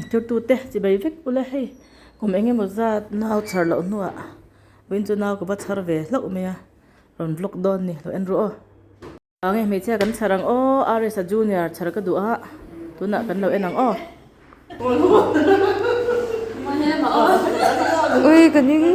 Thirtute chibai vek ula hei kum eng emaw zat nau chhar loh hnuah vawiin chu nau ka va chhar ve hlauh mai a rawn vlog dawn ni lo en ru aw. Nge hmeichhia kan chhar ang aw RS a junior chhar ka duh a tunah kan lo en ang aw. Ui ka ning.